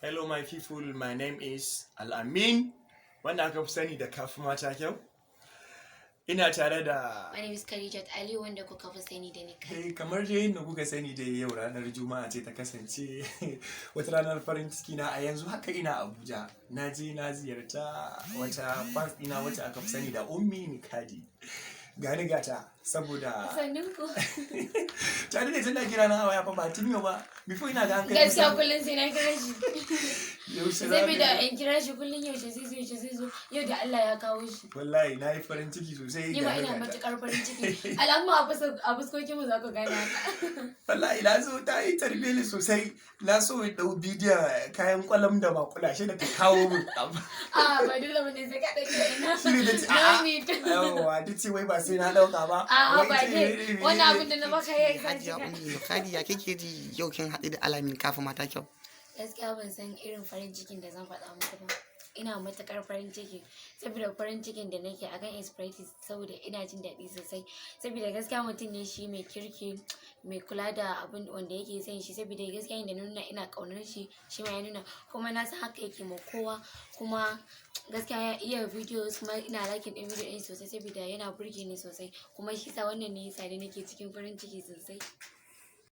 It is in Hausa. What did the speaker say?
Hello, my people, my name is Al-Amin, wanda aka fi sani da Kafi Mata Kyau. Ina tare da My name is Khadijat Ali, wanda kuka fi sani da ni Khadija. Hey, kamar dai yadda kuka sani dai, yau ranar Juma'a ce ta kasance wata ranar farin ciki na. A yanzu haka ina Abuja. Na je na ziyarta wata fans ina wacce aka fi sani da Ummi Nikadi. Gani gata saboda Sannun ku. tare da tana kira na a waya fa, ba tun yau ba. Before ina da hankali. Gaskiya kullum sai na kira shi. Yaushe za Saboda in kira shi kullum, yaushe zai zo, yaushe zai zo. Yau da Allah ya kawo shi. Wallahi na yi farin ciki sosai. Ni ma Gani ina gata. matukar farin ciki. Alamu a fuskokin mu za ku gane haka. Wallahi na so ta yi tarbe ni sosai. Na so in dau bidiyon kayan kwalam da makulashe da ta kawo min. A ba dole bane sai ka ɗauki ina. Shi ne ta ce No a'a. need. Yawwa, ta ce wai ba sai na dauka ba. A'a, Wai ba ita dai. ne. Wannan abin da na baka ya isa Hajiya cika. Ummi Khadija, kike ji yau kin haɗu da Alamin Kafi Mata Kyau? Gaskiya ban san irin farin cikin da zan faɗa muku ba. Ina matuƙar farin ciki saboda farin cikin da nake akan Express, saboda ina jin daɗi sosai, saboda gaskiya mutum ne shi mai kirki, mai kula da abin wanda yake son shi, saboda gaskiya inda na nuna ina ƙaunar shi, shi ma ya nuna, kuma na san haka yake ma kowa. Kuma gaskiya ya iya videos, kuma ina liking ɗin video ɗin sosai saboda yana burge ni sosai. Kuma shi sa wannan ne yasa da nake cikin farin ciki sosai.